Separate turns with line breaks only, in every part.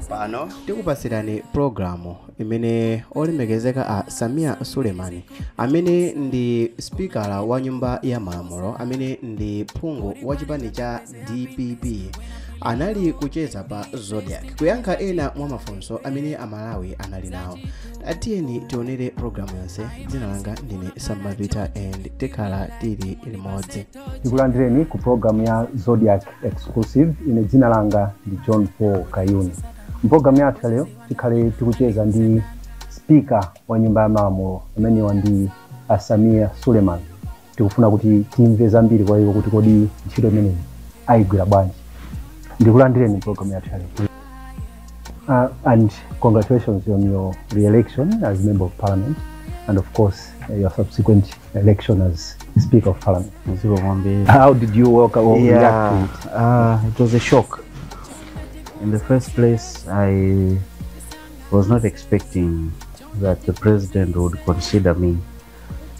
Pano tikupasirani pulogalamu imene olemekezeka a Sameer Suleman, amene ndi spikala wa nyumba ya malamulo, amene ndi phungu wa chipani cha DPP, anali kucheza pa Zodiak kuyankha ena mwa mafunso amene Amalawi anali nawo. Atiyeni tionere pulogalamu yonse. Dzina langa ndine Samapita and tikhala tili limodzi.
Tikulandireni ku program ya Zodiak Exclusive. Ine dzina langa ndi John Paul Kayuni. Mpulogalamu yathu lero tikhale tikucheza ndi speaker wa nyumba ya malamulo, amenewa ndi a Sameer Suleman. Tikufuna kuti timve zambiri kwa iwo kuti kodi ntchito imeneyi ayigwira bwanji. Ndikulandireni program yathu lero. And congratulations on your re-election as Member of Parliament and, of course, your subsequent election as Speaker of Parliament.
Zikomo kwambiri.
How did you welcome or react to it?
It was a shock. In the first place, I was not expecting that the president would consider me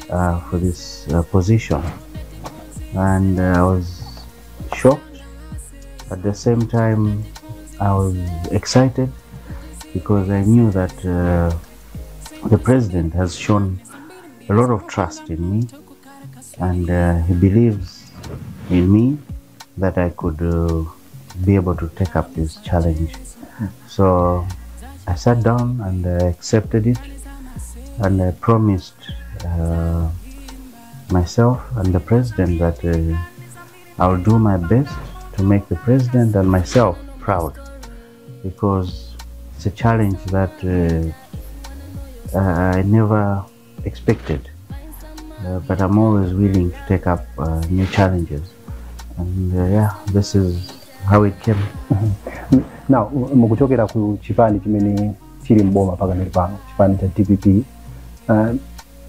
for this position, and I was shocked. At the same time, I was excited because I knew that the president has shown a lot of trust in me, and he believes in me that I could be able to take up this challenge. So I sat down and I accepted it, and I promised myself and the president that I'll do my best to make the president and myself proud, because it's a challenge that I never expected. But I'm always willing to take up new challenges. And yeah, this is how it came.
Now, mukuchokera ku chipani chimene chili mboma pakanali pano, chipani cha DPP.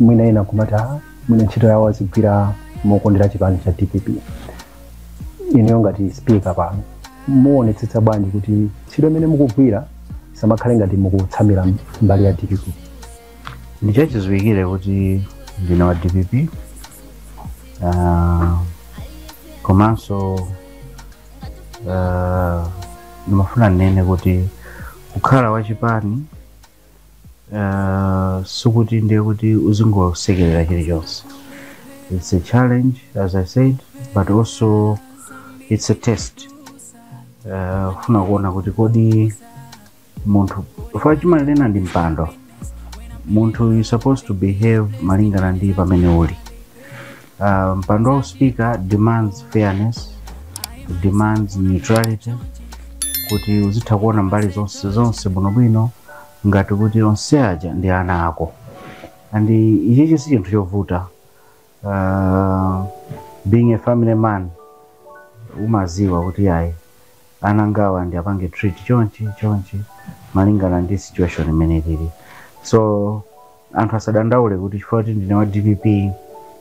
Mwina ena kumati, "Ah, mwina ntchito yawo azigwira mokondera chipani cha DPP." Ineyo ngati speaker pano, muonetsetsa bwanji kuti ntchito imene mukugwira isamakhale ngati mukutsamira mbali ya DPP?
Ndichachidziwikire kuti ndine wa DPP, komanso ndimafuna ndinene kuti kukhala wachipani sikuti ndiye kuti uzingosekerera chilichonse. It's a challenge, as I said, but also it's a test, kufuna kuona kuti kodi munthu chifukwa chimalena ndi mpando, munthu you supposed to behave malingana ndi pamene uli. Mpando wa speaker demands fairness, demands neutrality, kuti uzitha kuona mbali zonse zonse bwinobwino, ngati kuti onse aja ndi ana ako. And ichichi si chinthu chovuta. Being a family man, umaziwa kuti ayi, ana angawa ndi apange treat chonchi chonchi malingana ndi situation imene ilili. So anthu asadandaule kuti chifukwa kuti ndine wa DPP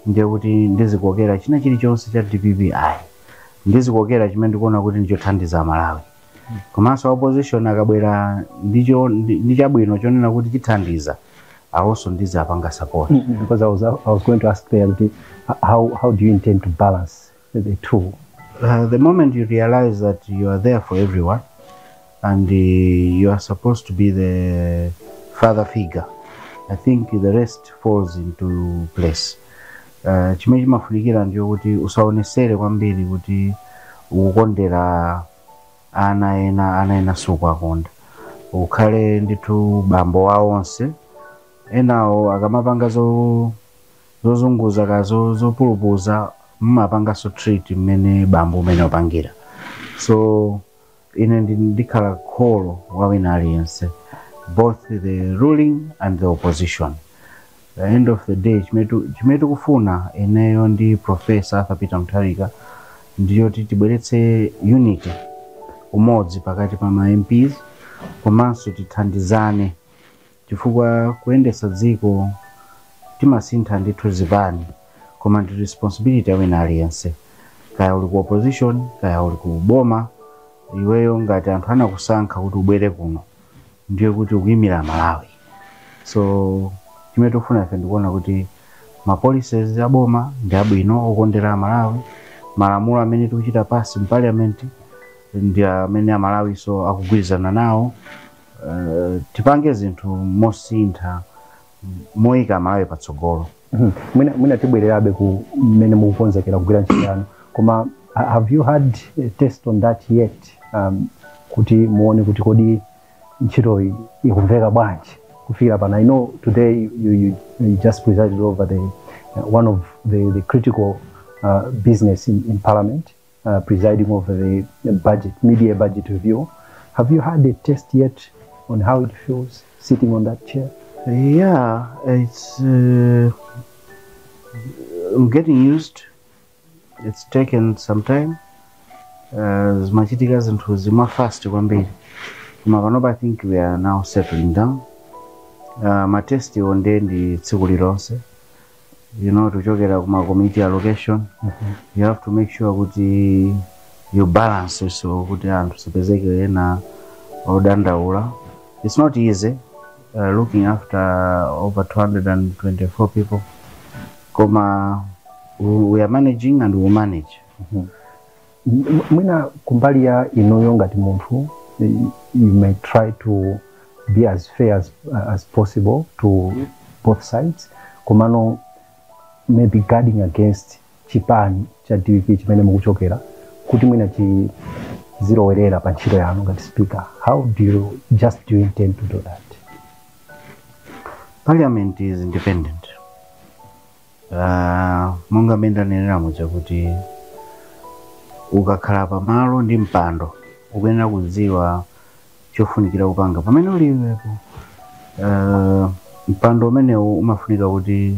ndiye kuti ndizikokera china chilichonse cha DPP. Ayi, ndizikokera chimene ndikuona kuti ndichothandiza Malawi. Komanso opposition akabwera ndicho ndi chabwino chonena kuti chithandiza, awonso ndizapanga support.
Because I was going to ask there kuti how do you intend to balance the two?
The moment you realize that you are there for everyone and you are supposed to be the father figure, I think the rest falls into place. Chimene chimafunikira ndiyo kuti usaonesere kwambiri kuti ukukondera ana ena, ana ena sukuakonda. Ukhale ndithu bambo wa onse. Enawo akamapanga zozunguza ka zopulupudza, mmapanganso treat mmene bambo umene upangira. So ine ndikhala kholo wa wina aliyense, both the ruling and the opposition. The end of the day, chimene tikufuna ineyo ndi Professor Arthur Peter Mutharika ndiyoti tibweretse unity, umodzi pakati pa ma MPs, komanso tithandizane, chifukwa kuyendetsa dziko timasintha ndithu zipani, koma ndi responsibility ya wina aliyense, kaya uli ku opposition, kaya uli ku boma. Iweyo ngati anthu anakusankha kuti ubwere kuno, ndiye kuti ukuyimira Malawi. So chimene tikufuna ife ndikuona kuti ma policies aboma ndi abwino okondera Malawi, malamulo amene tikuchita pass mu parliament ndi amene Amalawi so akugwirizana nawo. Tipange zinthu mosintha, moyika Malawi patsogolo.
Mwina tibwererabe ku mmene mukukonzekera kugwira ntchito yanu, koma have you had a test on that yet, kuti muone kuti kodi ntchitoyi ikumveka bwanji kufikira pano? I know today you just presided over the one of the critical business in parliament, presiding over the budget, mid-year budget review. Have you had a test yet on how it feels sitting on that chair?
Yeah, it's I'm getting used. It's taken some time. Zimachitika zinthu zima fast kwambiri, koma panopa I think we are now settling down. Ma test onde ndi tsiku lilonse, tuchokera kuma committee allocation. You have to make sure kuti you balance, so kuti anthu sipezeke ena odandaula. It's not easy looking after over 224 people, koma we are managing and we will manage.
Mwina kumbali ya inuyo ngati munthu, you may try to be as fair as possible to both sides, komano maybe guarding against chipani cha DPP chimene mukuchokera, kuti mwina chizilowerera pa ntchito yanu ngati speaker. How do you intend to do that?
Parliament is independent. Monga mmene ndanenera muja kuti ukakhala pamalo ndi mpando, ukuyenera kudziwa chofunikira kupanga pamene uliwepo. Mpando umenewu umafunika kuti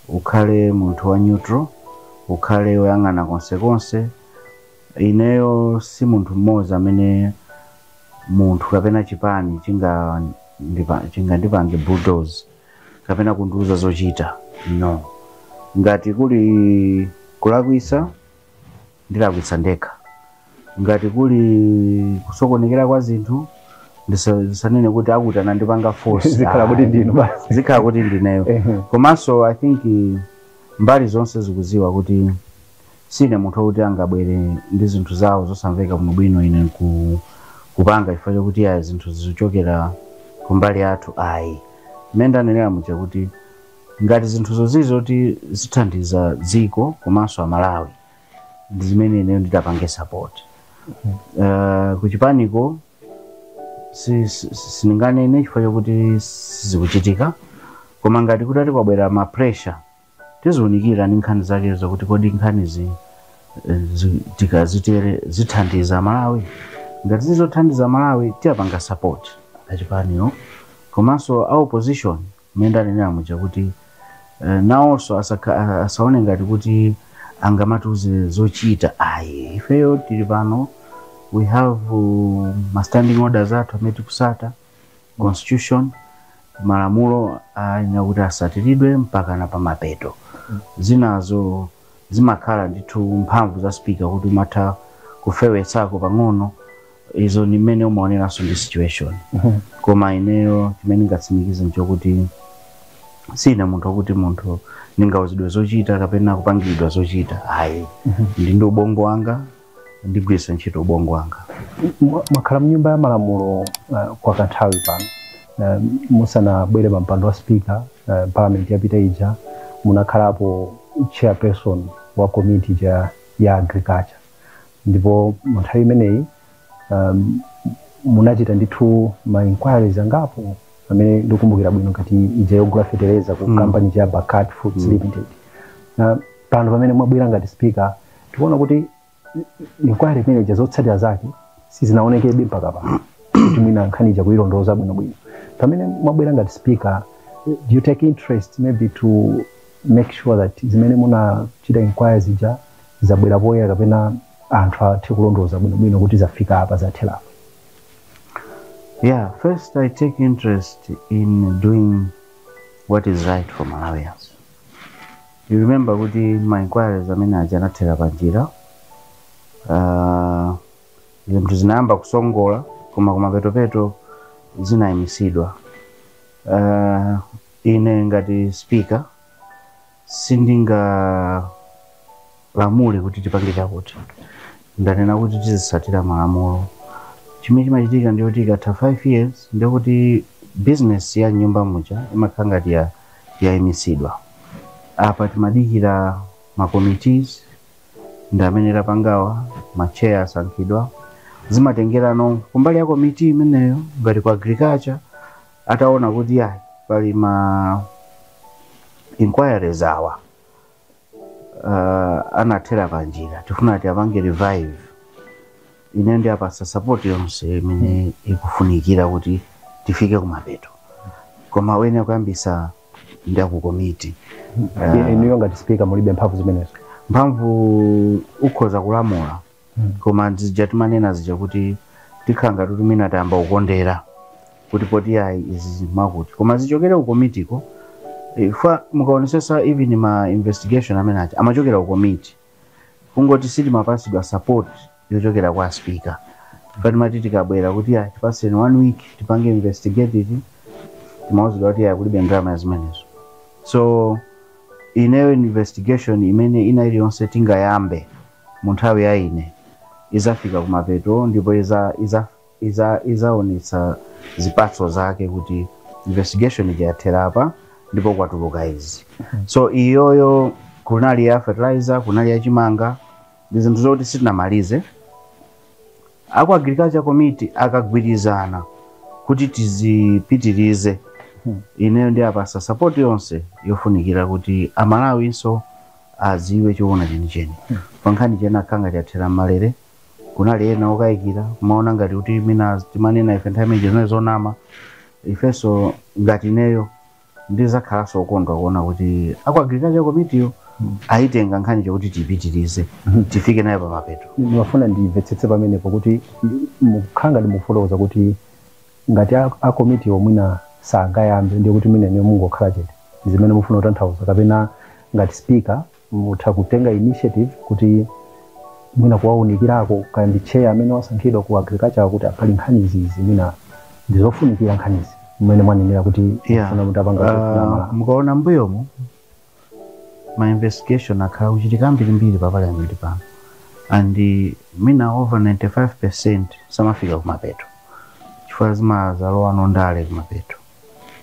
ukhale munthu wa neutral, ukhale woyang'ana konsekonse. Ineyo si munthu mmodzi amene munthu kapena chipani chingandipange bulldoze kapena kundiuza zochita, no. Ngati kuli kulakwisa, ndilakwitsa ndekha. Ngati kuli kusokonekera kwa zinthu, ndisanene kuti akuti anandipanga force.
Zikhala kuti ndinu basi.
Zikhala kuti ndineyo. Komanso I think mbali zonse zikuziwa kuti sine munthu wokuti angabwere ndi zinthu zawo zosamveka bwinobwino ine kupanga chifukwa chokuti ayi, zinthu zichokera kumbali yathu, ayi. Mmene ndanenera muja kuti ngati zinthuzo zili zoti zithandiza dziko komanso Amalawi, ndi zimene ineyo nditapange support. Kuchipaniko sindinganene chifukwa chokuti sizikuchitika, koma ngati kutati kwabwera ma pressure, tiziwunikira ndi nkhani zake zokuti kodi nkhanizi tikazitere zithandiza Malawi. Ngati zizothandiza Malawi, tiyapanga support achipaniyo. Komanso a opposition, mmene ndanenera muja kuti nawonso asaone ngati kuti angamatiuze zochita, ayi. Ifeyo tili pano, we have ma standing orders athu amene tikusata, constitution, malamulo ayenera kuti asatiridwe mpaka na pamapeto. Zinazo zimakhala ndithu mphamvu za speaker kuti umatha kufewetsako pang'ono, izo ni mmene umaoneranso ndi situation. Koma ineyo chimene ndingatsimikize nchokuti sine munthu wokuti munthu ndingauzidwe zochita kapena kupangiridwa zochita, ayi. Ndi ubongo wanga, ndigwiritsa ntchito ubongo wanga.
Mwakhala mnyumba ya malamulo kwa kanthawi pano. Musanabwere pa mpando wa speaker, parliament yapita ija munakhalapo chairperson wa committee ya agriculture, ndipo mu nthawi imeneyi munachita ndithu ma inquiries angapo amene ndikukumbukira bwino, ngati ija yogula fetereza ku company ya Bakat Foods Limited. Pano pamene mwabwera ngati speaker, tikuona kuti inquiry imene ija zotsatira zake sizinaonekebe mpaka pano, kuti mwina nkhani ija kuyilondoza bwinobwino. Pamene mwabwera ngati speaker, do you take interest maybe to make sure that zimene munachita inquiries ija zabwera poyera, kapena anthu athe kulondoza bwinobwino kuti zafika apa, zathera apa?
Yeah, first I take interest in doing what is right for Malawians. You remember kuti ma inquiries amene aja anathera panjira. Zinthu zinayamba kusongola, koma kumapetopeto zinayimisidwa. Ine ngati speaker sindingalamule kuti tipange chakuti. Ndanena kuti tizitsatira malamulo. Chimene chimachitika ndiyoti ikatha 5 years, ndikuti business ya nyumba muja imakhala ngati yayimisidwa. Apa timadikira ma committees ndi amene tapangawa, ma chair asankhidwa. Zimatengerano kumbali ya committee imeneyo, ngati ku agriculture ataona kuti ayi, pali ma inquiries awa anathera panjira, tifuna tiapange revive, ine ndi apasa support yonse imene ikufunikira kuti tifike kumapeto, koma wene kuyambisa ndi aku committee.
Inuyo ngati speaker mulibe mphamvu zimenezo?
Mphamvu ukhoza kulamula, koma zija timanena zija kuti tikhala ngati kuti mwina tayamba kukondera kuti poti ayi, izi makuti, koma zichokere ku komitiko. Fa mukaonesesa, even ma investigation amene aja amachokera ku komiti, kungoti sitimapasidwa support yochokera kwa speaker. Fatimati tikabwera kuti ayi, tipaseni one week tipange investigate it, timauzidwa kuti ayi, kulibe ndalama ya zimenezo. So ineyo investigation imene ina iliyonse tingayambe mu nthawi ya ine izafika kumapeto, ndipo izaonetsa zipatso zake kuti investigation ija yathera apa ndipo kwatuluka izi. So iyoyo kunali ya fertilizer, kunali ya chimanga, ndi zinthu zoti sitinamalize. Aku agriculture committee akagwirizana kuti tizipitirize, ineyo ndi apasa support yonse yofunikira kuti Amalawinso aziwe choona chenicheni pa nkhani chena khanga chathera malere. Kunali ena okayikira, kumaona ngati kuti mina timanena ife nthawi imeneyi zinali zonama. Ifenso ngati ineyo ndizakhalanso okondwa kuona kuti aku agriculture committee ayitenga nkhani chokuti tiyipitirize, tifike nayo pamapeto.
Ndimafuna ndimvetsetse pamenepo kuti mukhala ngati mukufotokoza kuti ngati a komiti omwina sangayambe, ndiye kuti mwina niyo mungokhala chete, zimene mufuna kutanthauza, kapena ngati speaker mutha kutenga initiative kuti mwina kuwaunikirako kaya ndi chair amene wasankhidwa ku agriculture kuti pali nkhani izizi, mwina ndizofunikira nkhanizi mmene mwanenera kuti mufuna mutapanga zofuna Malawi?
Mukaona mbuyomu ma investigation akhala kuchitika ambirimbiri pa parliament pano, and mwina over 95% samafika kumapeto chifukwa zimazalowa ndale kumapeto.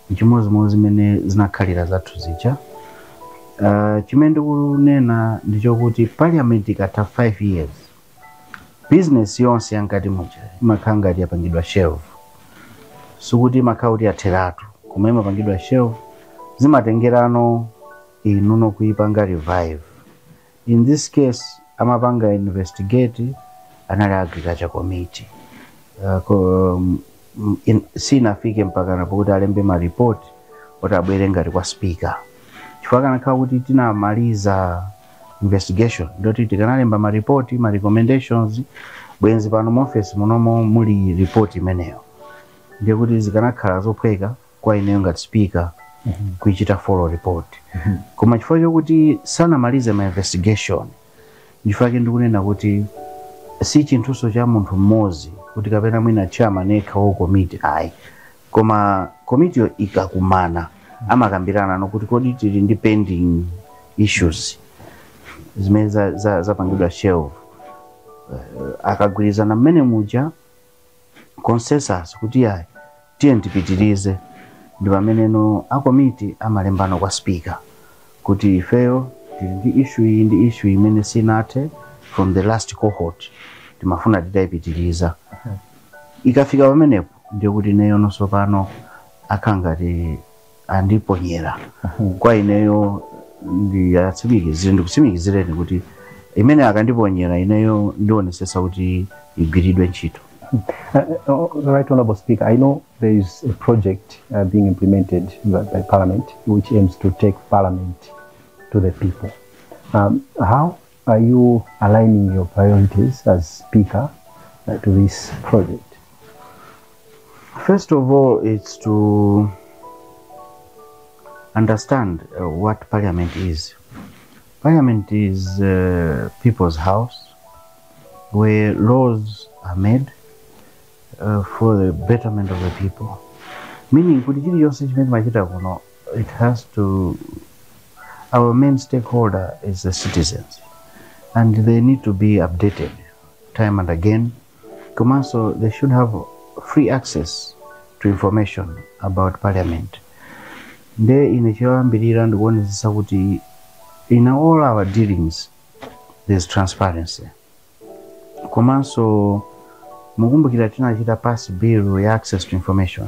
Nchimozimozi zimene zinakhalira zathu zija. Chimene ndikunena ndichokuti parliament ikatha 5 years, business yonse yankati muja imakhala ngati yapangidwa shelve. Sikuti imakhala kuti yatheratu, koma imapangidwa shelve. Zimatengerano inuno kuipanga revive. In this case amapanga investigate anali agriculture committee. Sinafike mpaka napokuti alembe ma report kuti abwere ngati kwa speaker, chifukwa kanakhala kuti tinamaliza investigation ndoti tikanalemba ma report, ma recommendations, bwenzi pano mu office munomo muli report imeneyo. Ndiye kuti zikanakhala zophweka kwa ineyo ngati speaker kuichita follow report. Koma chifukwa chokuti sanamalize ma investigation, chifukwa chake ndikunena kuti si chinthuso cha munthu mmodzi kuti kapena mwina chairman yekha wa committee, ayi, koma komitiyo ikakumana amakambirana nokuti kodi tili ndi pending issues zimene zapangidwa shelve. Akagwirizana mmene muja, consensus kuti ayi, tiye tipitirize, ndi pameneno akomiti amalembano kwa speaker kuti ifeyo tili ndi issue iyi ndi issue imene sinathe from the last cohort, timafuna titayipitiriza. Ikafika pamenepo ndiye kuti ineyo nonso pano akhala ngati andiponyera kwa ineyo. Ndiyatsimikizire, ndikutsimikizireni kuti imene akandiponyera ineyo ndionesesa kuti igwiridwe ntchito.
Right Honorable Speaker, I know there is a project being implemented by Parliament which aims to take Parliament to the people. How are you aligning your priorities as Speaker to this project?
First of all, it's to understand what Parliament is. Parliament is people's house where laws are made for the betterment of the people. Meaning, kuti chilichonse chimene machita kuno, it has to, our main stakeholder is the citizens, and they need to be updated time and again. Komanso they should have free access to information about parliament. Nde ine choyambirira ndikuonetsetsa kuti in all our dealings there's transparency. Komanso mukumbukira tinachita pass bill ya access to information,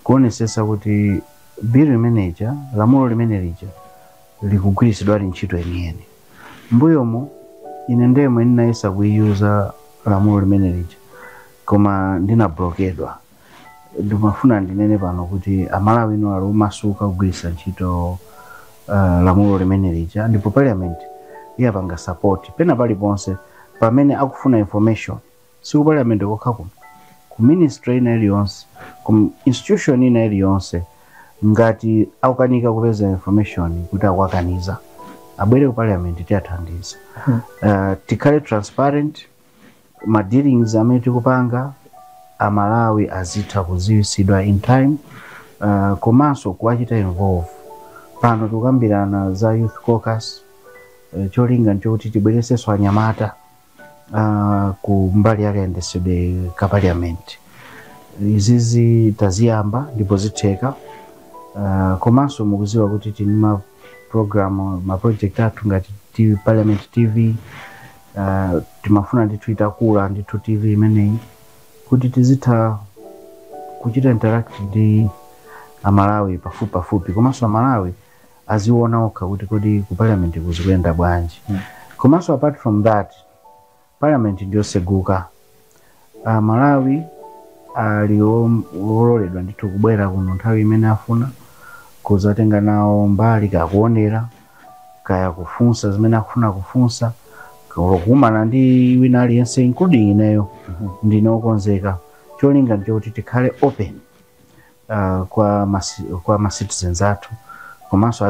kuonetsetsa kuti bill imeneja, lamulo limene lija, likugwiritsidwa ntchito yeniyeni. Mbuyomo ine ndemwe ndinayesa kuiyuza lamulo limene lija, koma ndinablokedwa. Ndimafuna ndinene pano kuti Amalawi ino ali omasuka kugwiritsa ntchito lamulo limene lija, ndipo parliament iyapanga support pena paliponse pamene akufuna information. Siku parliament kokha kuno, ku ministry ina iliyonse, ku institution ina iliyonse, ngati akukanika kupeza information kuti akuakaniza, abwere ku parliament, tiyathandiza. Tikhale transparent ma dealings amene tikupanga, Amalawi azitha kuziwisidwa in time, komanso kuwachita involve. Pano tikukambirana za youth caucus, cholinga nchokuti tibweresenso anyamata ku mbali yakayendetsedwe ka parliament. Izizi taziyamba ndipo zitheka. Komanso mukuziwa kuti tini ma program, ma project athu ngati TV, Parliament TV. Timafuna ndithu itakula ndithu TV imeneyi kuti tizitha kuchita interact ndi Amalawi pafupi pafupi, komanso Amalawi aziona okha kuti kodi ku parliament kuzikuyenda bwanji. Komanso apart from that, parliament ndiyoseguka. Amalawi ali ololedwa ndithu kubwera kuno nthawi imene afuna kuzatenga nawo mbali, kakuonera kaya kufunsa zimene akufuna kufunsa, kukumana ndi wina aliyense, including ineyo, ndine okonzeka. Cholinga ndichokuti tikhale open kwa ma citizens athu, komanso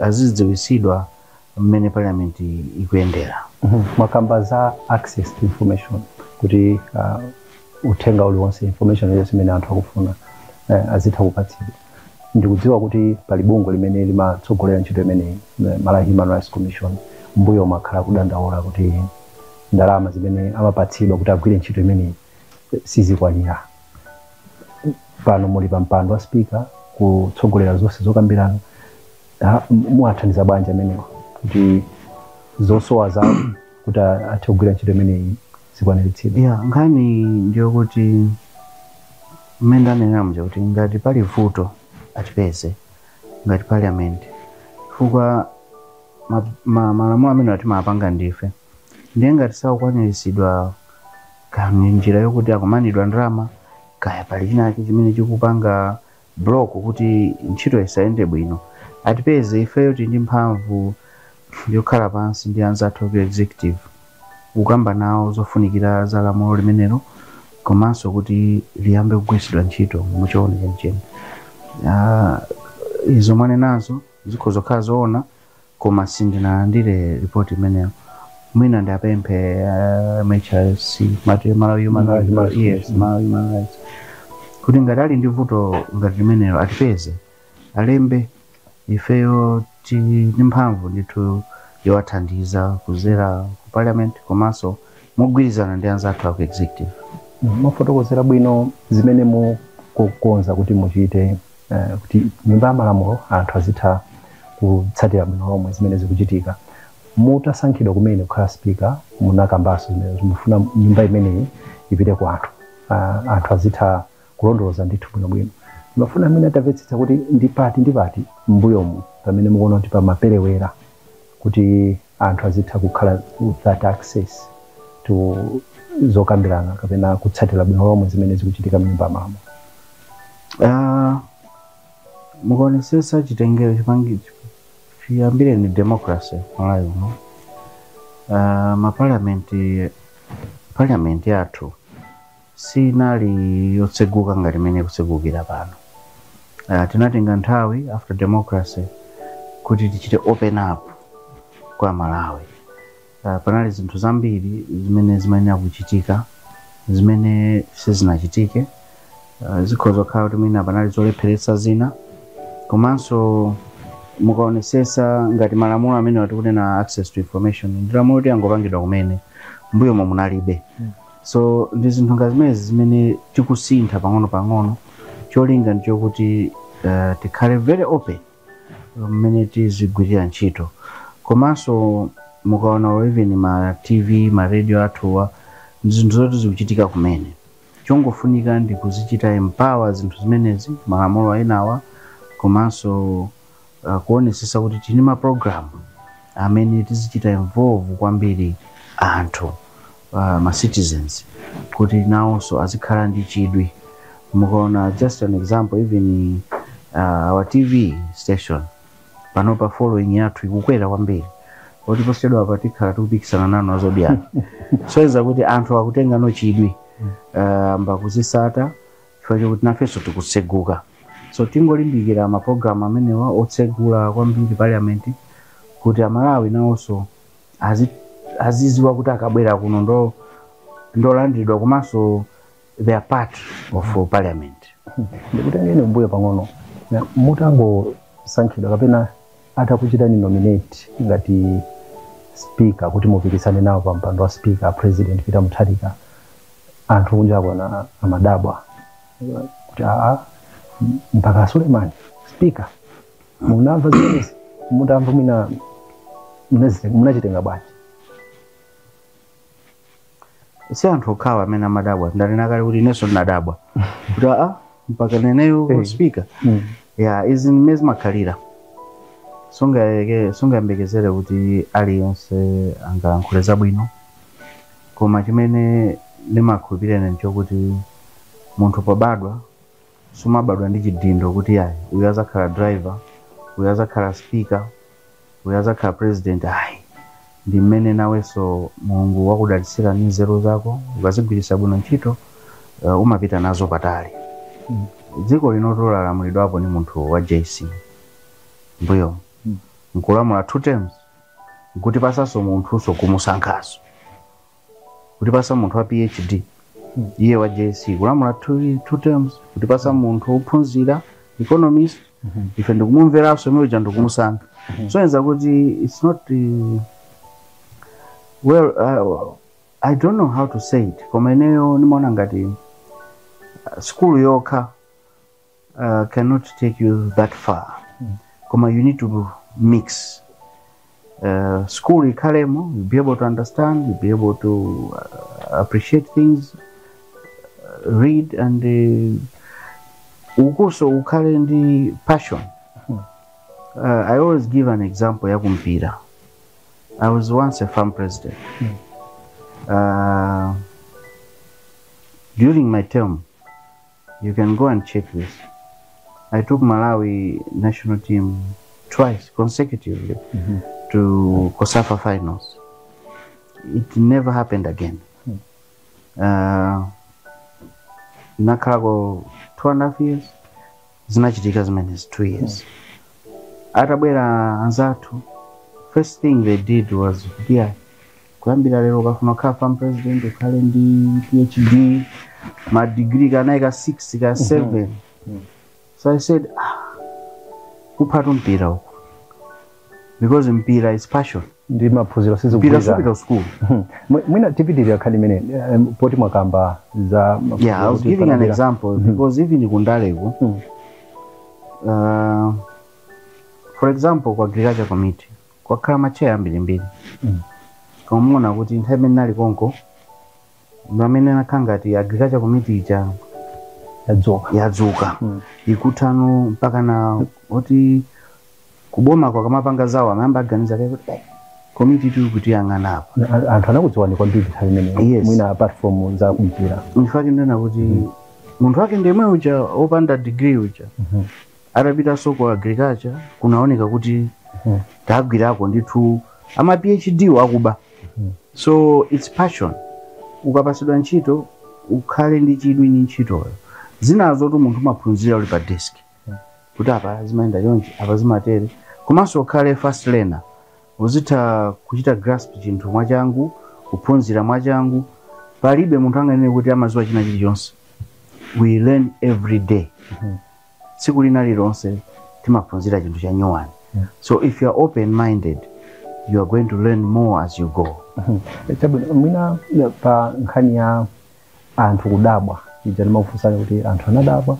azidziwisidwa mmene parliament ikuyendera.
Mwakamba za access to information, kuti uthenga uliwonse, information iliyonse imene anthu akufuna, azitha kupatsidwa. Ndikudziwa kuti pali bungwe limene limatsogolera ntchito imeneyi, Malawi Human Rights Commission. Mbuyo makhala kudandaula kuti ndalama zimene amapatsidwa kuti agwire ntchito imeneyi sizikwanira. Pano muli pa mpando wa speaker kutsogolera zonse zokambirana. Muwathandiza bwanji amenewa kuti zosowa zawo kuti athe kugwira ntchito imeneyi zikwaniritsidwe?
Yeah, nkhani ndiyokuti mmene ndanenera muja, kuti ngati pali vuto atipeze ngati parliament, chifukwa malamulo amene timapanga ndife. Ndiye ngati sakukwaniritsidwa kani njira yokuti akumanidwa ndalama, kaya pali chinake chimene chikupanga block kuti ntchito isayende bwino, atipeze ifeyo. Tili ndi mphamvu yokhala pansi ndi anzathu ku executive kukamba nawo zofunikira za lamulo limenelo, komanso kuti liyambe kugwiritsidwa ntchito muchiona chenicheni. Izo mwanenazo zikhoza kukhala zoona, koma sindinalandire ripoti imeneyo. Mwina ndiapemphe MHRC, mati Malawi Human
Malawi Human
Rights,
Rights
yes,
Commission.
Malawi Human Rights, kuti ngati ali ndi vuto ngati limenelo atipeze, alembe. Ifeyo tili ndi mphamvu ndithu yowathandiza kuzera ku parliament, komanso mogwirizana ndi anzathu aku executive.
Mwafotokozera bwino zimene mukukonza kuti muchite, kuti nyumba ya malamulo anthu azitha kutsatira bwino lomwe zimene zikuchitika. Mutasankhidwa kumene kukhala speaker, munakambanso zimene mufuna nyumba imeneyi ipite ku anthu, anthu azitha kulondoloza ndithu bwinobwino. Mafuna amene atamvetsetsa kuti ndi pati ndi pati m'mbuyomu pamene mukuona kuti pamaperewera kuti anthu azitha kukhala with that access to zokambirana kapena kutsatira bwino lomwe zimene zikuchitika mnyumba ya malamulo.
Mukaonesesa chitengero chipangi chiyambire ni democracy Malawi uno, ma parliament yathu sinali yotseguka ngati imene ikutsegukira pano. Tinatenga nthawi after democracy kuti tichite open up kwa Malawi. Panali zinthu zambiri zimene zimayenera kuchitika zimene sizinachitike. Zikhoza kukhala kuti mwina panali zolepheretsa zina. Komanso mukaonesesa ngati malamulo amene tikunena, access to information, ndi lamulo kuti angopangidwa kumene, mbuyomo munalibe. So ndi zinthu ngati zimenezi zimene tikusintha pang'ono pang'ono. Cholinga ndichokuti tikhale very open mmene tizigwirira ntchito. Komanso mukaona even ma TV, ma radio athuwa, ndi zinthu zoti zikuchitika kumene. Chongofunika ndi kuzichita empower zinthu zimenezi, malamulo enawa, komanso kuonesesa kuti tili ma program amene tizichita involve kwambiri anthu, ma citizens, kuti nawonso azikhala ndi chidwi. Mukaona, just an example, even our TV station panopa following yathu ikukwera kwambiri, oti posachedwa apa tikhala tikupikisana nanu a Zodiak. So kuti anthu akutenga no chidwi, mbakuzisata chifukwa chokuti nafenso tikutseguka. So tingolimbikira mapulogalamu amenewa otsegula kwambiri parliament, kuti Amalawi nawonso aziziwa kuti akabwera kuno ndolandiridwa, komanso they are part of parliament.
Ndikutengeni mbuyo pang'ono. Mutangosankhidwa kapena atakuchitani nominate ngati speaker kuti mupikisane nawo pa mpando wa speaker, President Peter Mutharika, anthu kunjako amadabwa kuti, "Aa, mpaka Suleiman speaker?" Munamva zimenezi? Mutamva, mwina munachitenga bwanji?
Si anthu okhawa amene amadabwa. Ndanena kale kuti inenso ndinadabwa kuti, aa, mpaka neneyo speaker? Ya, izi mmene zimakhalira. Sungayembekezere kuti aliyense angalankhule zabwino, koma chimene ndimakhulupirira ine nchokuti munthu pobadwa sumabadwa ndi chidindo kuti yayi, uyu azakhala driver, uyu azakhala speaker, uyu azakhala president. Ayi, ndi mmene nawenso Mulungu wakudalitsira ndi nzeru zako. Ukazigwiritsa bwino ntchito, umapita nazo patali. Dziko lino tolalamulidwapo ndi munthu wa JC mbuyo, nkulamula two terms, nkuti pasanso munthuso kumusankhaso, kuti pasa munthu wa PhD. Iye wa JC kulamula two terms, kuti pasa munthu wophunzira economist, ife ndikumumveranso imwe uja ndikumusankha. So enza kuti it's not well, I don't know how to say it, koma ineyo nimaona ngati skulu yokha cannot take you that far, koma you need to mix. School ikhalemo, you be able to understand, you be able to appreciate things, read, and ukuso ukhale ndi passion. I always give an example ya kumpira. I was once a FAM president. During my term, you can go and check this, I took Malawi national team twice consecutively to COSAFA finals. It never happened again. Nakhalako 2.5 years, zinachitika zimenezi 2 years. Atabwera anzathu, first thing they did was kuti, "Yeah, kuyambira lero ukafuna kukhala FAM president ukhale ndi PhD, ma degree kanayi, ka 6, ka 7." So I said, "Ah, kuphatu mpira uku," because mpira is passion.
Ndi maphunziro
Mpira
sizikugwirizana.
supita school.
Mwina tipitirira nkhani imene, poti mwakamba za
Yeah, I was giving an example because even kundaleko, for example, ku agriculture committee kwakhala ma chair ambirimbiri, koma muona kuti nthawi imene nali konko pamene nakhala ngati agriculture committee ija
yadzuka.
Yadzuka, ikuthano mpaka na oti kuboma kwa kamapanga zawo amayamba aganiza kaye kuti, "Eh, committee tili kutiyang'ana apa."
Anthu anakudziwani kwambiri nthawi imeneyo.
Yes.
Mwina apart from za kumpira.
In fact, ndena kuti munthu wake ndemwe uja wopanda degree uja atapitanso ku agriculture kunaoneka kuti tagwirako ndithu ama PhD akuba. So it's passion. Ukapasidwa ntchito, ukhale ndi chidwi ndi ntchitoyo. Zinazo tu munthu umaphunzira uli pa desk kuti apa zimayenda chonchi, apa zimatere. Komanso ukhale fast learner, uzitha kuchita grasp chinthu mwachangu, kuphunzira mwachangu. Palibe munthu anganene kuti amaziwa china chilichonse. We learn every day. Tsiku lina lilonse timaphunzira chinthu cha nyuwani. So if you are open minded, you are going to learn more as you go.
Chabwino. Mwina pa nkhani ya Anthu kudabwa ija ndimakufunsani kuti anthu anadabwa,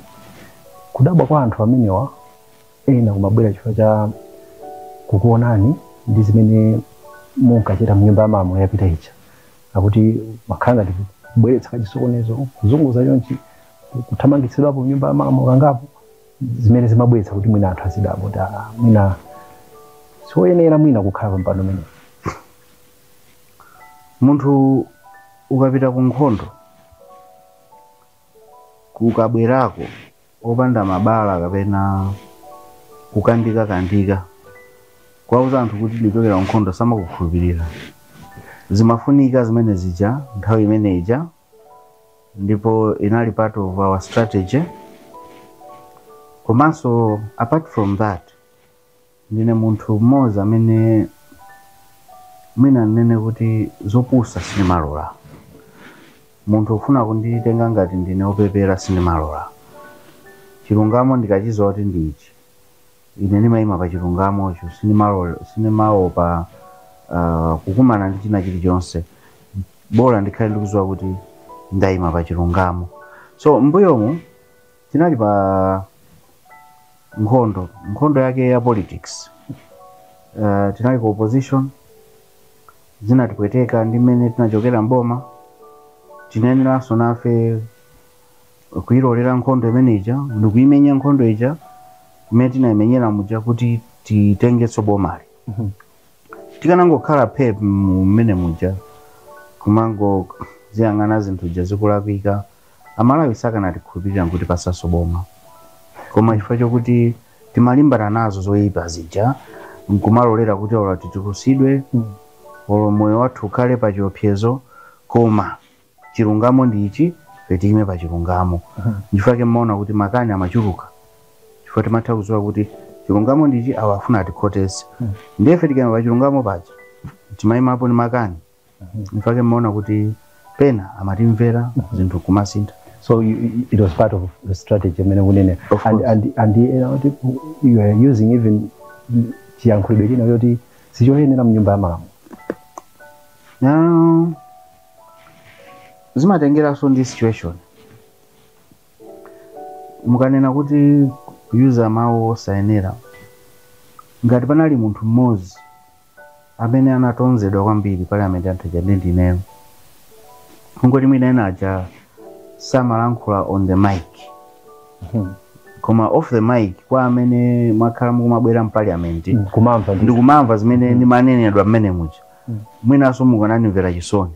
kudabwa kwa anthu amenewa ena kumabwera chifukwa cha kukuonani ndi zimene munkachita mnyumba ya malamulo yapita ija, akuti makhala ngati kubweretsa kachisokonezo, kuzunguza chonchi, kuthamangitsidwapo mnyumba ya malamulo kangapo, zimene zimabweretsa kuti mwina anthu azidabwa kuti mwina sioyenera mwina kukhala pa mpando umenewu.
Munthu ukapita ku nkhondo kukabwerako opanda mabala kapena kukandika-kandika, kwauza anthu kuti ndichokera ku nkhondo, samakukhulupirira. Zimafunika zimene zija nthawi imene ija, ndipo inali part of our strategy. Komanso apart from that, ndine munthu mmodzi amene mwina ndinene kuti zopusa sindimalola. Munthu ufuna kunditenga ngati ndine opepera, sindimalola. Chilungamo ndikachidziwa kuti ndi ichi, ine ndimayima pa chilungamocho, sindimalola, sindimaopa kukumana ndi china chilichonse, bola ndikhale ndikudziwa kuti ndayima pa chilungamo. So mbuyomu tinali pa nkhondo, nkhondo yake ya politics. Tinali ku opposition, zinatipweteka ndi mmene tinachokera mboma. Tinayeneranso nafe kuyilolera nkhondo imene ija ndikuyimenya nkhondo ija imene tinayimenyera muja kuti titengenso bomali. Tikanangokhala phe mmene muja kumango ziyang'ana zinthu ja zikulakwika, Amalawi sakanatikhulupirira kuti pasaso boma. Koma chifukwa chokuti timalimbana nazo zoyipa zija nkumalolera kuti olo titulusidwe, olo moyo wathu ukhale pa chiopsezo, koma chilungamo ndi ichi, ife tiyime pa chilungamo. Nchifukwa chake mmaona kuti makani amachuluka, chifukwa timatha kudziwa kuti chilungamo ndi ichi, awa afuna atikhotese. Ndiye ife tikayima pa chilungamo paja timayimapo ndi makani. Nchifukwa chake mmaona kuti pena amatimvera, zinthu kumasintha.
So it was part of the strategy imene kunene.
Of
And,
course.
and you are using even chiyankhulidwe china choti sichoyenera mnyumba ya malamulo.
Now, zimatengeranso ndi situation. Mukanena kuti kuyuza mawu osayenera, ngati panali munthu mmodzi amene anatonzedwa kwambiri parliament anthu aja ndi ndineyo. Kungoti mwina ena aja samalankhula on the mic, koma off the mic, kwa amene mwakhala mukumabwera mparliament
Kumamva ndi
ndikumamva zimene ndimanenedwa mmene muja, mwinanso mukanandimvera chisoni.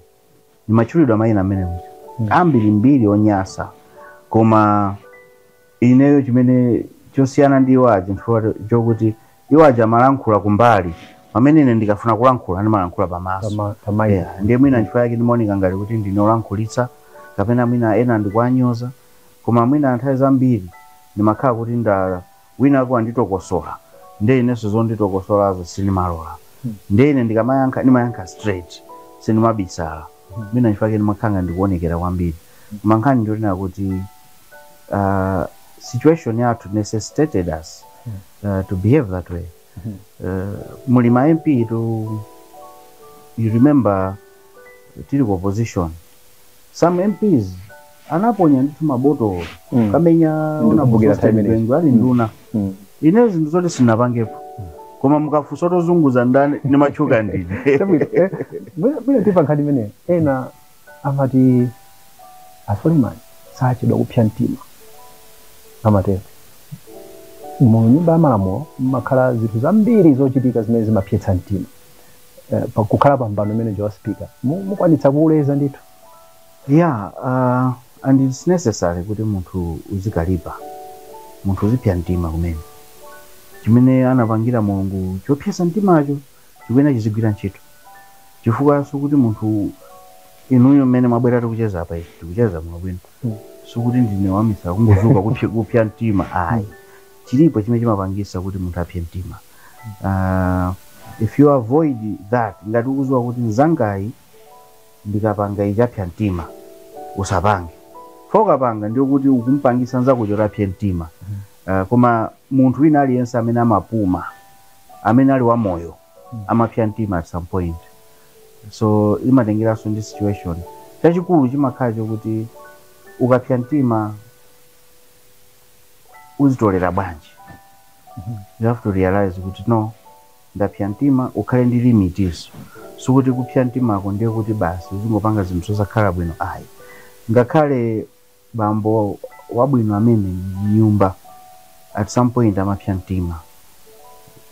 Ndimatchulidwa mayina amene muja ambirimbiri onyasa, koma ineyo chimene chosiyana ndi iwo aja nchifukwa chokuti iwo aja amalankhula kumbali, pamene ine ndikafuna kulankhula ndimalankhula pamaso.
Pa mic.
Yeah, ndiye mwina nchifukwa yake ndimaoneka ngati kuti ndine olankhulitsa kapena mwina ena ndikuanyoza, koma mwina nthawi zambiri ndimakhala kuti nda winako anditokosola, ndiye inenso zonditokosolazo sindimalola. Ndiye ine ndikamayankha ndimayankha straight, sindimabisala. Mwina nchifukwa chake ndimakhala ngati ndikuonekera kwambiri. Koma nkhani ndionena kuti situation yathu necessitated us to behave that way. Muli ma MP to, you remember tili ku opposition, some MPs anaponya ndithu mabotolo kamenya.
Ndikumbukira time imeneyi.
Gwengwe ali nduna. Ine zinthu zoti sinapangepo, koma mukafunsa tozunguza ndani, ndimatchuka ndine.
Chabwino, mwina timva nkhani imeneyo. Ena amati a Suleiman sachedwa kupsa mtima, amatero. Mu nyumba ya malamulo mmakhala zinthu zambiri zochitika zimene zimapsetsa mtima. Kukhala pa mpando umene wa speaker, mukwanitsa kuuleza ndithu?
Yeah, and it's necessary kuti munthu uzikalipa, munthu uzipsa mtima kumene chimene anapangira Mulungu chopyesa mtimacho chikuyenera chizigwira ntchito, chifukwa sikuti munthu inuyo mmene mwabwera tikucheza apa, ife tikucheza mwabwino, sikuti ndine wamisala kungozuka kupya mtima, ayi. Chilipo chimene chimapangisa kuti munthu apye mtima. If you avoid that, ngati ukudziwa kuti mzangayi ndikapanga ichi apya mtima, usapange. Ukapanga ndiyo kuti ukumpangisa nzako choti apye mtima. Koma munthu wina aliyense amene amapuma, amene ali wamoyo, amapya mtima at some point. So imatengeranso ndi situation. Chachikulu chimakhala chokuti Ukapya mtima uzitolera bwanji? You have to realize kuti no, ndapya mtima, ukhale ndi limit iso. Sikuti kupya mtimako ndiye kuti basi uzingopanga zinthu zosakhala bwino, ayi. Ngakhale bambo wabwino amene nyumba at some point amapya mtima.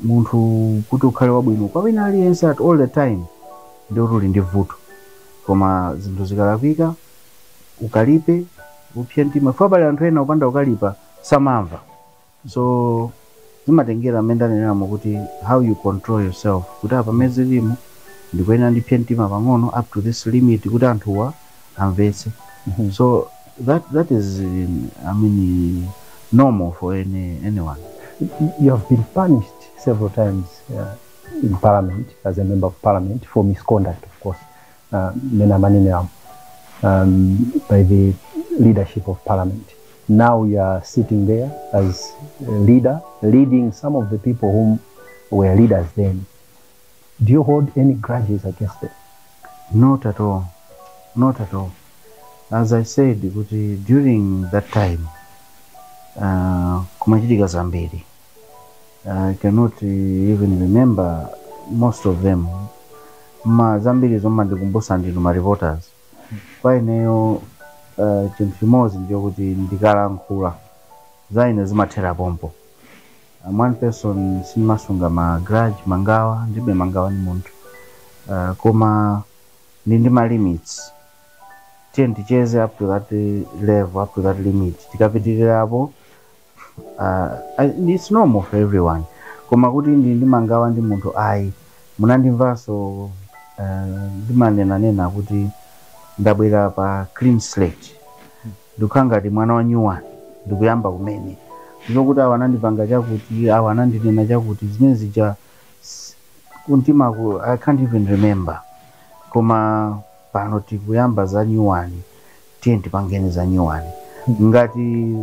Munthu kuti ukhale wabwino kwa wina aliyense at all the time ndiye kuti uli ndi vuto. Koma zinthu zikalakwika ukalipe, upye mtima, chifukwa pali anthu ena upanda ukalipa samamva. So zimatengera mmene ndaneneramo kuti how you control yourself, kuti apa pamene zilimo ndikuyenera ndipye mtima pang'ono up to this limit kuti anthuwa amvetse. So that is I mean, normal for anyone.
You have been punished several times in parliament as a member of parliament for misconduct, of course, mena manene by the leadership of parliament. Now you are sitting there as a leader, leading some of the people whom were leaders then. Do you hold any grudges against them?
Not at all. Not at all. As I said, kuti during that time kumachitika zambiri. I cannot even remember most of them. Ma zambiri zomwe ndikumbusa ndinu ma reporters. Kwa ineyo chinthu chimodzi ndiyo kuti ndikalankhula za ine zimathera pompo. I'm one person sindimasunga ma grudge, mangawa, ndibe mangawa ni munthu. Koma ndi ma limits. Tiye ticheze up to that level, up to that limit. Tikapitirirapo, it's normal for everyone. Koma kuti ndi mangawa ndi munthu, ayi. Munandimvanso ndimanenanena kuti ndabwera pa clean slate, ndikukhala ngati mwana wa new one, ndikuyamba kumene. Ndizokuti awa anandipanga chakuti, awa anandinena chakuti, zimene zija kuntimaku I can't even remember. Koma pano tikuyamba za new one, tiye tipangeni za new one. Ngati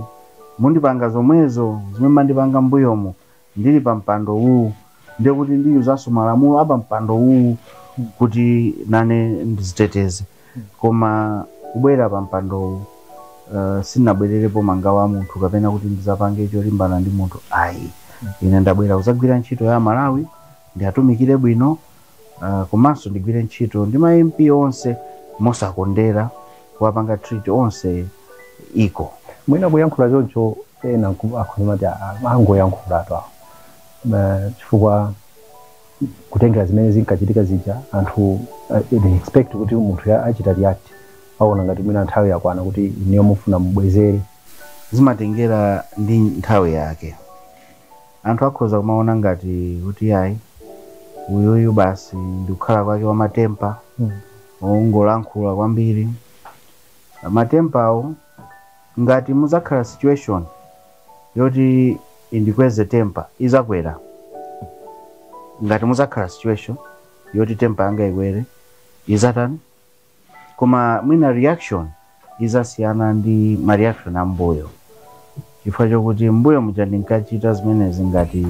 mundipanga zomwezo zimene mandipanga mbuyomo ndili pa mpando uwu, ndiye kuti ndiyuzanso malamulo apa mpando uwu kuti nane ndiziteteze. Koma kubwera pa mpando uwu, sindinabwererepo mangawa a munthu kapena kuti ndizapange cholimbana ndi munthu, ayi. Ine ndabwera kuzagwira ntchito ya Malawi, ndiatumikire bwino, komanso ndigwire ntchito ndi ma MP onse mosakondera, kuwapanga treat onse equal.
Mwina kuyankhula choncho ena akhozamati angoyankhula tu awo, chifukwa kutengera zimene zinkachitika zija, anthu they expect kuti munthu achita react, aona ngati mwina nthawi yakwana kuti iniyo mufuna mubwezere.
Zimatengera ndi nthawi yake. Anthu akhoza kumaona ngati kuti ayi, uyuyu basi ndikukhala kwake wamatempa, ongolankhula kwambiri. Matempawo ngati muzakhala situation yoti indikweze temper, izakwera. Ngati muzakhala situation yoti temper yanga ikwere, izatani? Koma mwina reaction izasiyana ndi ma reaction ambuyo, chifukwa chokuti mbuyo muja ndinkachita zimenezi ngati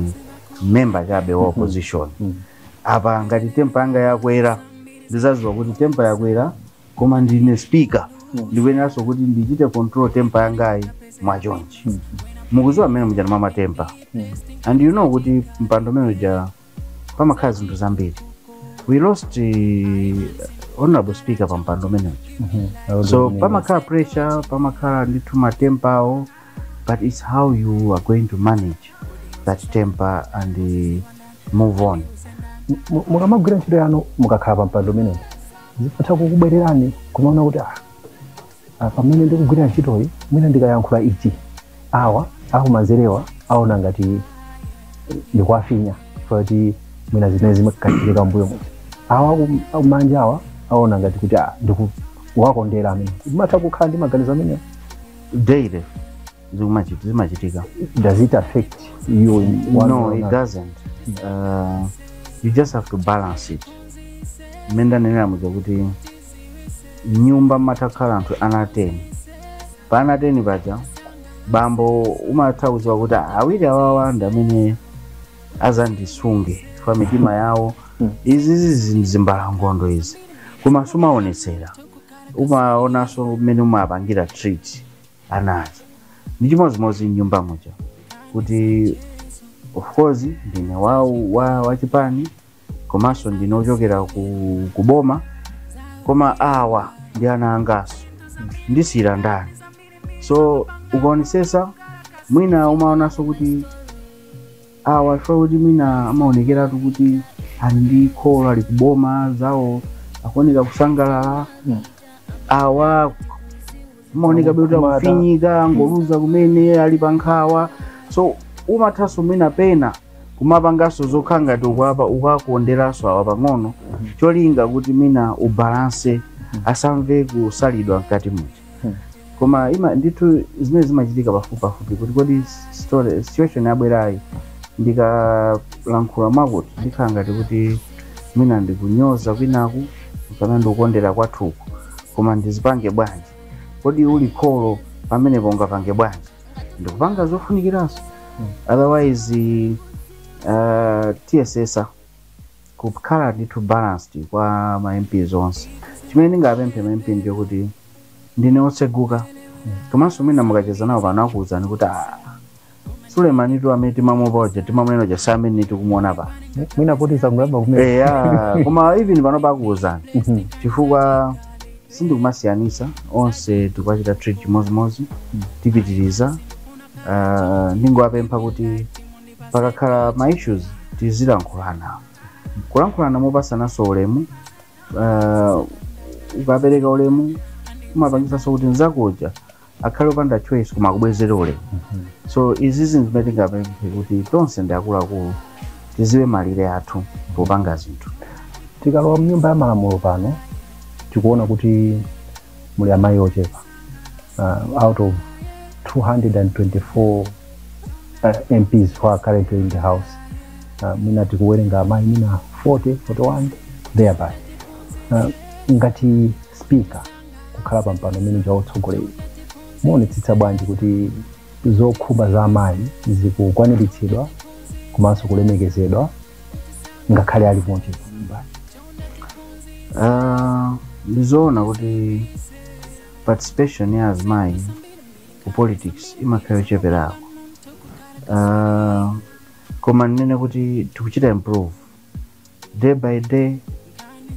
member chabe wa opposition. Apa ngati temper yanga yakwera, ndizaziwa kuti temper yakwera, koma ndine speaker, ndikuyeneranso kuti ndichite control temper yangayi mwachonchi. Mukuziwa mmene muja ndimamatempa, and you know kuti mpando umene uja pamakhala zinthu zambiri. We lost honorable speaker pa mpando umene uja, so pamakhala pressure, pamakhala ndithu matempawo, but it's how you are going to manage that temper and move on.
Mukamagwira ntchito yanu, mukakhala pa mpando umenewu, zimatha kukubwererani kumaona kuti pamene ndikugwira ntchitoyi mwina ndikayankhula ichi, awa akumanzerewa aona ngati ndikuwafinya chifukwa kuti mwina zimene zimakachitika mbuyo muja, awa akumanja awa aona ngati kuti ndikuwakondera amene. Zimatha kukhala ndi maganizo amenewo?
Daily zimachitika.
Does it affect you in one
No,
way or
it
another?
doesn't. You just have to balance it. Mmene ndanenera muja kuti nyumba mmatakhala anthu ana 10, pa ana 10 paja bambo umatha kudziwa kuti awiri awawa ndi amene azandisunge chifukwa mitima yawo izi zimbalangondo izi, koma sumaonetsera. Umaonanso mmene umapangira treat anaja. Ndi chimodzimodzi mnyumba muja, kuti of course ndine wa chipani, komanso ndine ochokera ku boma, koma awa ndi ana angaso, ndisiyira ndani? So ukaonesesa, mwina umaonanso kuti awa chifukwa kuti mwina amaonekeratu kuti ali ndi kholo ali kuboma, zawo akuoneka kusangalala. Awa amaoneka bwino,
Kumata.
Akufinyika, ngoluza kumene ali pa nkhawa. So umathanso mwina pena kumapanganso zokhala ngati ukakonderanso awa pang'ono, cholinga kuti mwina ubalance, asamve kusalidwa mkati muja. Koma ima ndithu zimene zimachitika pafupi pafupi, kuti kodi story situation yabwerayi, ndikalankhula mwakuti ndikhala ngati kuti mwina ndikunyoza kwinaku kapena ndikukondera kwathuku, koma ndizipange bwanji? Kodi uli kholo pamenepo ungapange bwanji? Ndikupanga zofunikiranso. Otherwise tiyesesa kukhala ndithu balanced kwa ma MPs onse. Chimene ndingapemphe ma MP ndiyo kuti ndine otseguka, komanso mwina mukacheza nawo pano akuwuzani kuti, "Ah, Sulemanitu amene timamupa uja, timamunena uja, si amene tikumuona pano."
Mwina poti zangoyamba kumene.
Eya, koma even pano pakuwuzani, chifukwa sindkumasiyanisa, onse tikuwachita treat chimozimozi. Tipitiriza. Ndingowapempha kuti pakakhala ma issues tizilankhulana, kulankhulana mopasananso ulemu. Ukapereka ulemu umapangisanso kuti nzakuja akhale opanda choice koma akubwezere ulemu. So izi zinthu zimene tingapemphe kuti tonse ndi akuluakulu, tiziwe malire athu popanga zinthu.
Tikalowa mnyumba ya malamulo pano, tikuona kuti muli amayi ochepa. Out of 224 MPs who are currently in the house, mwina tikuwerenga amayi mwina 40, 41 thereby. Ngati speaker, kukhala pa mpando umene wa utsogoleri, muonetsetsa bwanji kuti zokhumba za amayi zikukwaniritsidwa komanso kulemekezedwa ngakhale ali mochepa nyumbani?
Ndizoona kuti participation ya azimayi ku politics imakhala yocheperako, koma ndinene kuti tikuchita improve day by day,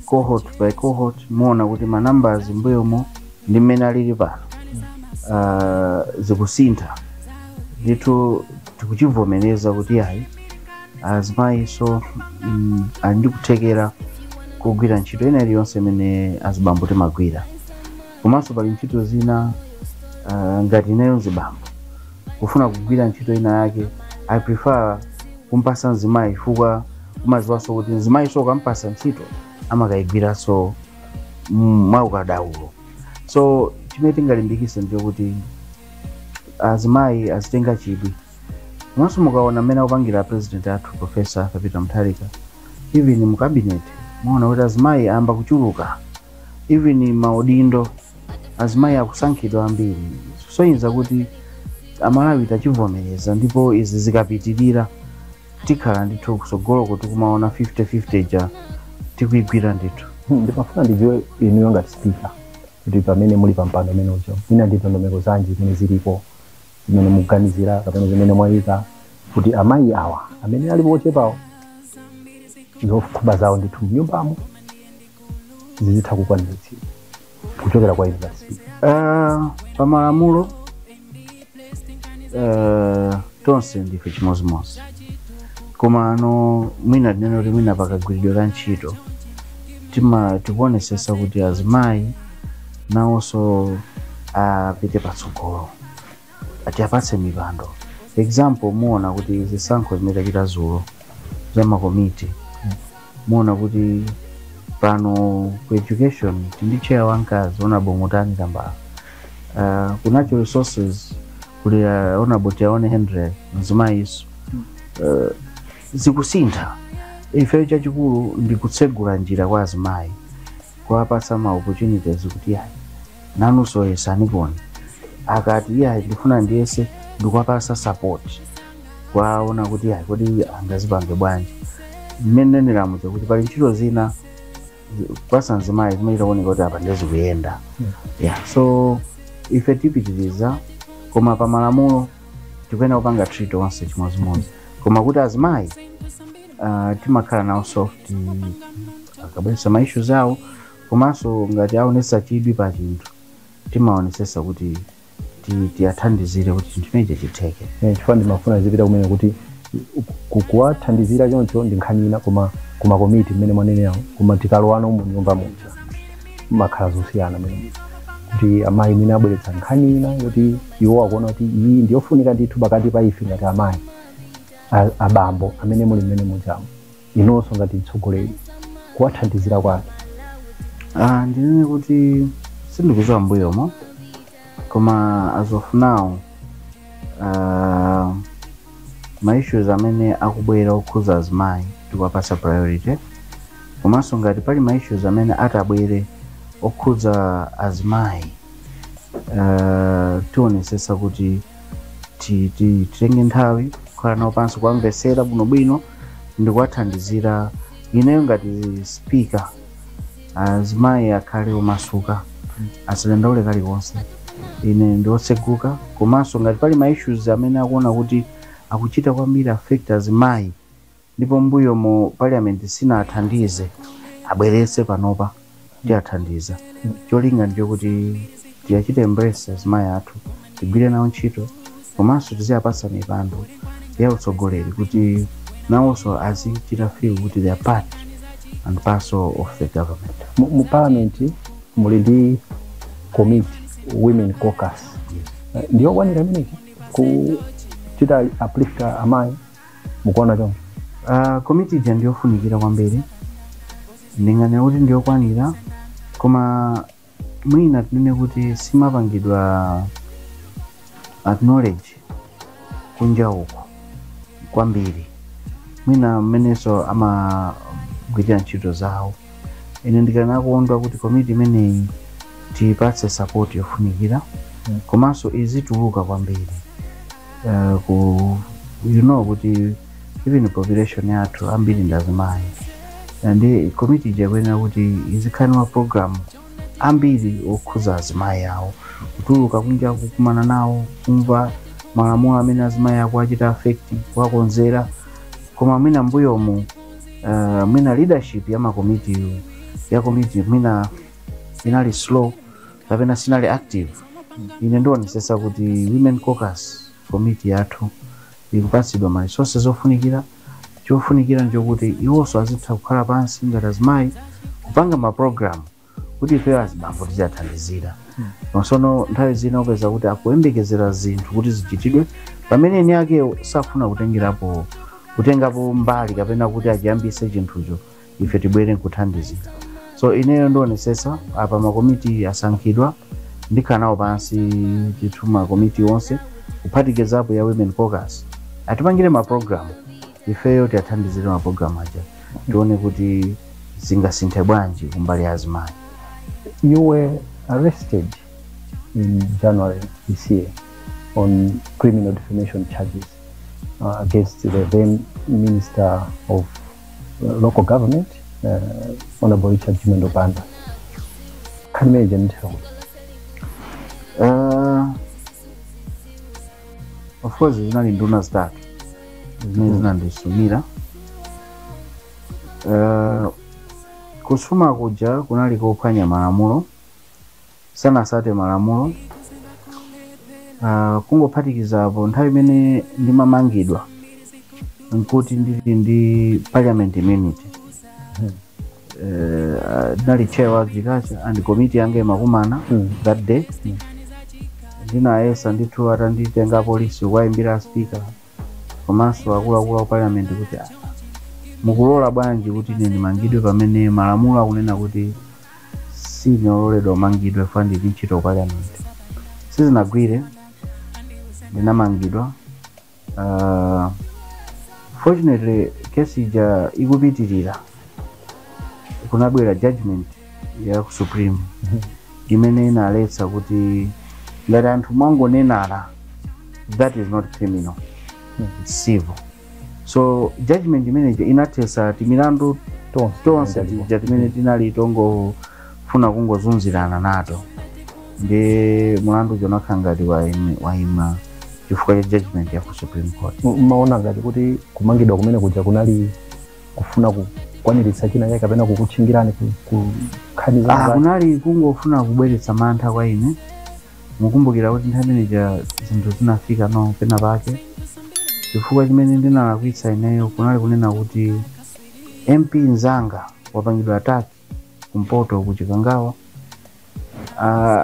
cohort by cohort. Muona kuti ma numbers mbuyomo ndi mmene alili pano zikusintha ndithu. Tikuchivomereza kuti ayi, azimayiso ali ndi kuthekera kugwira ntchito ina iliyonse imene azibambo timagwira. Komanso pali ntchito zina, ngati ineyo mzibambo kufuna kugwira ntchito ina yake, I prefer kumpasa mzimayi, chifukwa umaziwanso kuti mzimayi so ukampasa ntchito amakayigwiranso mwaukadaulo. So chimene tingalimbikise ndiyo kuti azimayi azitenga chidwi. Komanso mukaona mmene akupangira president athu, Professor Peter Mutharika, even mu cabinet muona kuti azimayi ayamba kuchuluka, even maudindo azimayi akusankhidwa ambiri. Soyinza kuti Amalawi tachivomereza, ndipo izi zikapitirira tikhala ndithu kusogoloko tikumaona 50-50 ja tikuigwira ndithu.
Ndimafuna ndidziwe inuyo ngati speaker kuti pamene muli pa mpando umene uja, mwina ndi ndondomeko zanji zimene zilipo, zimene mukuganizira kapena zimene mwayika kuti amayi awa amene alipo ochepawo, zokhumba zawo ndithu mnyumbamo zizitha kukwaniritsidwa kuchokera kwa inu ngati speaker?
Pamalamulo tonse ndife chimozimozi, koma ano mwina tinene kuti mwina pakagwiridwe ka ntchito tima tikuonesesa kuti azimayi nawonso apite patsogolo, atiapatse mipando. Example, muona kuti zisankho zimene tachita zulo za makomiti, muona kuti pano ku education tindi chair wamkazi, Honorable Mutani Tambala. Ku natural resources kuli Honorable Tiaone Henry, mzimayiso. Zikusintha. Ifeyo chachikulu ndi kutsegula njira kwa azimayi, kuwapatsa ma opportunities kuti yayi, nanunso yesani koni. Akati iyayi, ndifuna ndiyese, ndikuwapasa support, kwaona kuti yayi, kodi angazipange bwanji. Mmene neneramuja kuti pali ntchito zina Kupasa mzimayi zimachita kuoneka kuti apa ndezikuyenda. Yeah, so ife tipitiriza, koma pa malamulo tikuyenera kupanga treat onse chimodzimodzi, koma kuti azimayi timakhala nawo soft akabweretsa ma issues awo, komanso ngati aonesa chidwi pa chinthu, timaonesesa kuti tiyathandizire kuti chinthu chimenechi chitheke.
Chifukwa ndimafuna zipita kumene kuti kuwathandizira choncho ndi nkhani ina, koma kumakomiti mmene mwanenerawo, koma tikalowano mu nyumba muja makhala zosiyana mmene kuti amayi mwina abweretsa nkhani ina yoti iwo akuona kuti iyi ndiyofunika ndithu pakati pa ife ngati amayi, abambo amene muli mmene mujamo, inonso ngati mtsogoleri kuwathandizira kwake.
Ndinene kuti sindikudziwa mbuyomo, koma as of now ma issues amene akubwera okhuza azimayi tikuwapasa priority, komanso ngati pali ma issues amene atabwere okhuza azimayi, tionesesa kuti titenge nthawi kukhala nawo pansi, kuwamvesera bwinobwino ndi kuwathandizira. Ineyo ngati speaker, azimayi akhale omasuka, asadandaule kalikonse, ine ndiotseguka. Komanso ngati pali ma issues amene akuona kuti akuchita kwambiri affect azimayi ndipo mbuyo mu parliament sinathandize, abweretse panopa, tiyathandiza. Cholinga ndicho kuti tiyachite embrace azimayi athu, tigwire nawo ntchito, komanso tiziyapasa mipando ya utsogoleri kuti nawonso azichita feel kuti they are part and parcel of the government.
Mu parliament muli ndi committee, women caucus. Ndiyokwanira imeneyi kuchita uplift amayi, mukuona choncho?
Komiti ija ndiyofunikira kwambiri, ndinganena kuti ndiyokwanira, koma mwina tinene kuti simapangidwa acknowledge kunja uko kwambiri, mwina mmenenso amagwirira ntchito zawo. Ine ndikanakondwa kuti komiti imeneyi tiyipatse support yofunikira, komanso izituluka kwambiri ku kuti even population yathu ambiri ndi azimayi, ndi komiti ija ikuyenera kuti izikhala ma program ambiri okhuza azimayi awo, kutuluka kunja, kukumana nawo, kumva malamulo amene azimayi ako achita affect, kuwakonzera. Koma mwina mbuyomu mwina leadership ya makomiti, ya komiti, mwina inali slow kapena sinali active. Ine ndionesesa kuti women caucus committee yathu ikupatsidwa ma resources ofunikira. Chofunikira nchokuti iwonso azitha kukhala pansi ngati azimayi kupanga ma program kuti ifeyo azibambo tizathandizira. Nonsono nthawi zina upeza kuti akuyembekezera zinthu kuti zichitidwe pamene eni akewo safuna kutengapo mbali kapena kuti achiyambise chinthucho, ife tibwere nkuthandizira. So ineyo ndionesesa apa makomiti asankhidwa, ndikhala nawo pansi tithu makomiti onse kuphatikizapo ya women caucus, atipangire ma program, ifeyo tiyathandizire ma program aja, tione kuti zingasinthe bwanji kumbali ya azimayi.
You were arrested in January this year on criminal defamation charges against the then Minister of Local Government, Honorable Richard Chimwendo Banda. Can you imagine?
Of course zinali nduna zitatu zimene zinandisumira. Kusuma kuja kunali kophwanya malamulo, sanasate malamulo. Kungophatikizapo nthawi imene ndimamangidwa nkuti ndili ndi parliament immunity. Ndinali chair wa agriculture and committee yanga imakumana that day. Ndinayesa ndithu atanditenga polisi kukayimbira speaker komanso akuluakulu a parliament kuti, "Ah, mukulola bwanji kuti ine ndimangidwe pamene malamulo akunena kuti sinololedwa kumangidwa fa ndili ntchito ku parliament?" Sizinagwire, ndinamangidwa. Fortunately kesi ija ikupitirira, kunabwera judgment ya ku Supreme imene inaletsa kuti ngati anthu mwangonenana, that is not criminal, it's civil. So judgment imeneja inathesa timilandu. Tonse tija timene tinali tongofuna kungozunzirana nato, ndi mulandu uja unakhala ngati waima chifukwa cha judgment ya ku Supreme Court.
Mmaona ngati kuti kumangidwa kumene kuja kunali kufuna kukwaniritsa china chake kapena kukutchingirani ku nkhani za
Kunali kungofuna kubweretsa mantha kwa ine. Mukumbukira kuti nthawi imeneja zinthu zinafika no pena pake, chifukwa chimene ndinalakwitsa ineyo kunali kunena kuti MP nzanga wapangidwa attack kumpoto ku Chikangawa.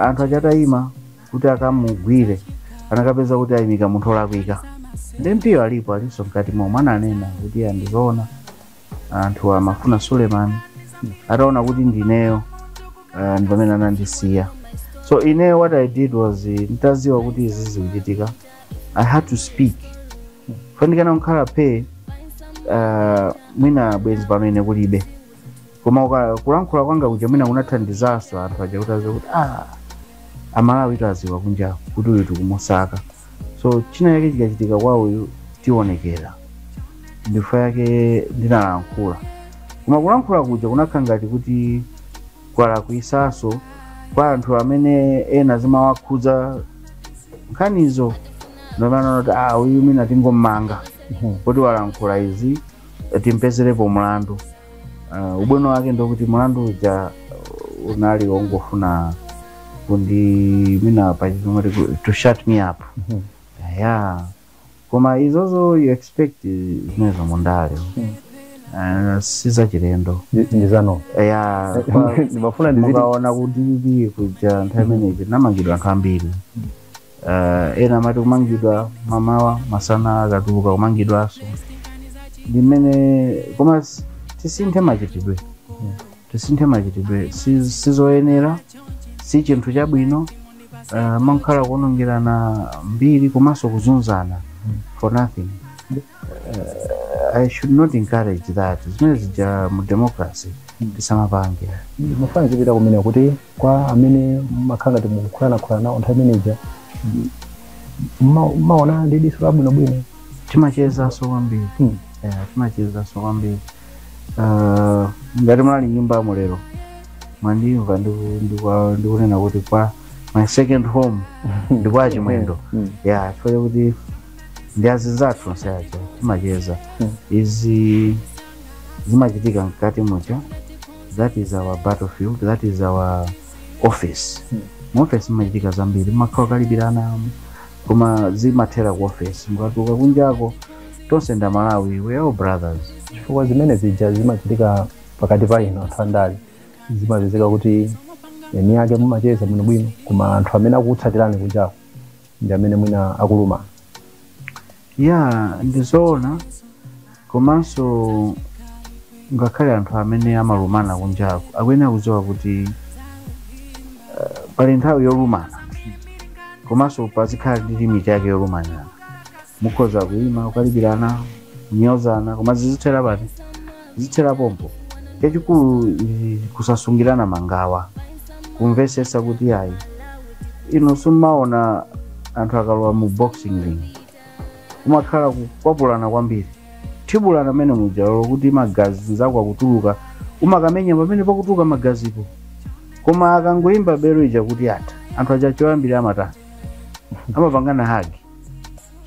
Anthu aja atayima kuti akamugwire anakapeza kuti ayimika munthu olakwika, ndi MP alipo alinso mkati momwe ananena kuti andizoona anthu amafuna Suleiman, ataona kuti ndineyo, ndi pamene anandisiya. So ineyo what I did was, ntaziwa kuti izi zikuchitika, I had to speak. Fanikana kukhala pe mwina bwezi pano ine kulibe, koma kulankhula kwanga kuja mwina kunathandizanso anthu aja kuti aziwe kuti Amalawi taziwa kunja kuti uyu tikumusaka, so china yake chikachitika kwa uyu tionekera. Ndifa yake ndinalankhula, koma kulankhula kuja kunakhala ngati kuti kwalakwisanso kwa anthu amene ena zimawakhudza nkhanizo, ndomana kuti uyu mwina tingommanga kuti walankhula izi, timpezerepo mulandu. Ubwino wake ndokuti mulandu uja unali wongofuna kundi mwina pachizungu to shut me up. Yeah. Koma izozo you expect zimenezo mundale, sizachilendo.
Ndizano.
Yeah,
ndimafuna ndiziti
mukaona ku DPP kuja nthawi imeneyi namangidwa anthu ambiri. Ena amati kumangidwa mamawa, masana akatuluka kumangidwanso, ndimene. Koma tisinthe machitidwe, tisinthe machitidwe, sizoyenera, si chinthu chabwino. Mankhala kuonongerana mbiri komanso kuzunzana for nothing. I should not encourage that. Zimene zija mu democracy tisamapange.
Ndimafuna ndizipita kumene kuti kwa amene mmakhala ngati mukukhulanakhulana nawo nthawi imeneja, mmaona ndi diso labwinobwino?
Timachezanso kwambiri. Yeah, timachezanso kwambiri. Ngati munali nyumba lero mwandimva ndikunena kuti kwa my second home ndi kwa Chimwendo. Yeah, chifukwa chakuti ndi azinzathu onse aja timacheza. Izi zimachitika mkati muja, that is our battlefield, that is our office. Mu office mumachitika zambiri, mumakhala kalipirana, koma zimathera ku office. Mukatuluka kunjako tonse nda Malawi, we are all brothers.
Chifukwa zimene zija zimachitika pakati pa inu anthu andale, zimapezeka kuti eni yake mumacheza bwinobwino, koma anthu amene akutsatirani kunjako ndi amene mwina akulumana.
Yeah, ndizoona, komanso ngakhale anthu amene amalumana kunjako akuyenera kudziwa kuti pali nthawi yolumana, komanso pazikhala ndi limit yake yolumanirana. Mukhoza kuyima, kukalipirana, kunyozana, koma zizithera pati? Zithera pompo. Chachikulu ndi kusasungirana mangawa, kumvesesa kuti ayi, inu simmaona anthu akalowa mu boxing ring kumakhala kukwapulana kwambiri, thibulana amene muja kuti magazi nzako akutuluka, umakamenya pamene pakutuluka magazipo, koma akangoyimba belo ija kuti atha, anthu aja choyambira amatani? Amapangana hug,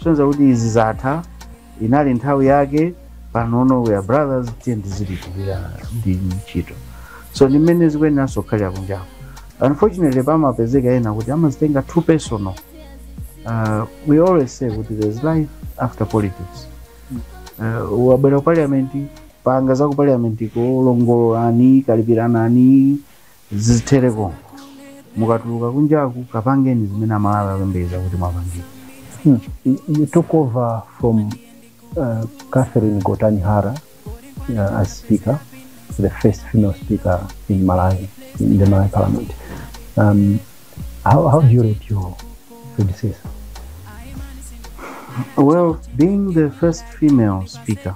sonza kuti izi zatha, inali nthawi yake, panono we are brothers, tiye ndizilipitirira ndi ntchito. So ndi mmene zikuyeneranso kukhalira kunjako. Unfortunately pamapezeka ena kuti amazitenga too personal. We always say kuti there's life after politics. Wabwera ku parliament, panga za ku parliament, kolongololani, kalipiranani, zithere konko. Mukatuluka kunjaku kapangeni zimene Amalawi akuyembekeza kuti mwapangire.
You took over from Catherine Gotani Hara as speaker, the first female speaker in Malawi, in the Malawi parliament. How do you rate your predecessor?
Well, being the first female speaker,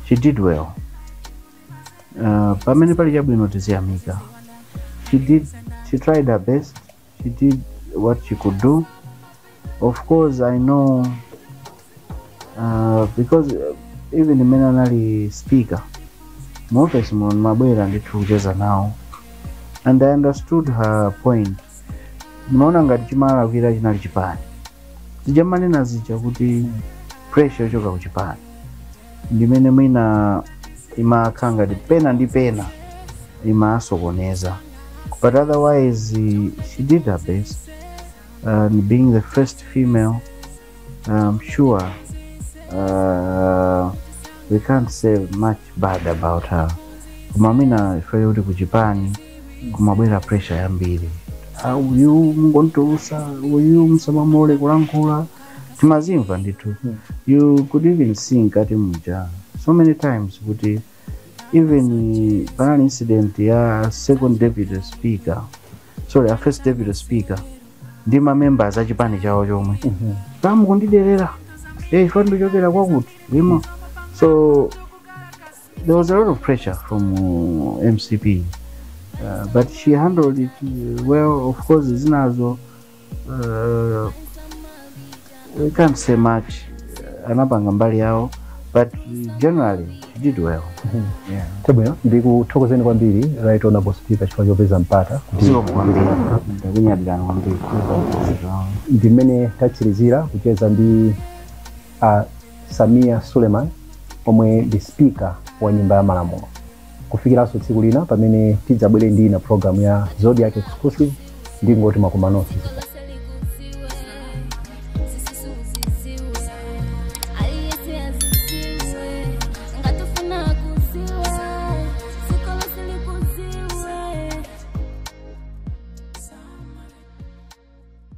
she did well. Pamene pali chabwino tiziyamika. She tried her best. She did what she could do. Of course, I know, because Even imene anali speaker mu office muno, mabwera ndithu kucheza nawo, and I understood her point. Ndimaona ngati chimalakwira chinali chipani, zija manena zija kuti pressure yochoka ku chipani ndimene mwina imakhala ngati pena ndi pena imasokoneza, but otherwise she did her best, and being the first female, I'm sure we can't say much bad about her. Koma mwina ife kuti kuchipani kumabwera pressure yambiri. Ah, uyu mungontulusa, uyu musamamole kulankhula, timazimva ndithu. You could even see mkati muja so many times kuti even panali incident ya second deputy speaker, sorry, a first deputy speaker ndi ma members achipani chawo chomwe, "Pamukundiderera, hey, ife ndikuchokera kwakuti limo." So there was a lot of pressure from MCP, but she handled it well. Of course zinazo we can't say much. Anapanga mbali yawo, but generally she did well, yeah.
Chabwino, ndikuthokozeni kwambiri, Right Honorable Speaker, chifukwa chopeza mpata kuti
Zikomo kwambiri, ndakunyadirani kwambiri.
Ndimene tatsirizira kucheza ndi Samia Suleiman, omwe ndi speaker wa Nyumba ya Malamulo. Kufikiranso tsiku lina pamene tidzabwere ndi ina program ya Zodiac Exclusive, ndingoti makomanonse.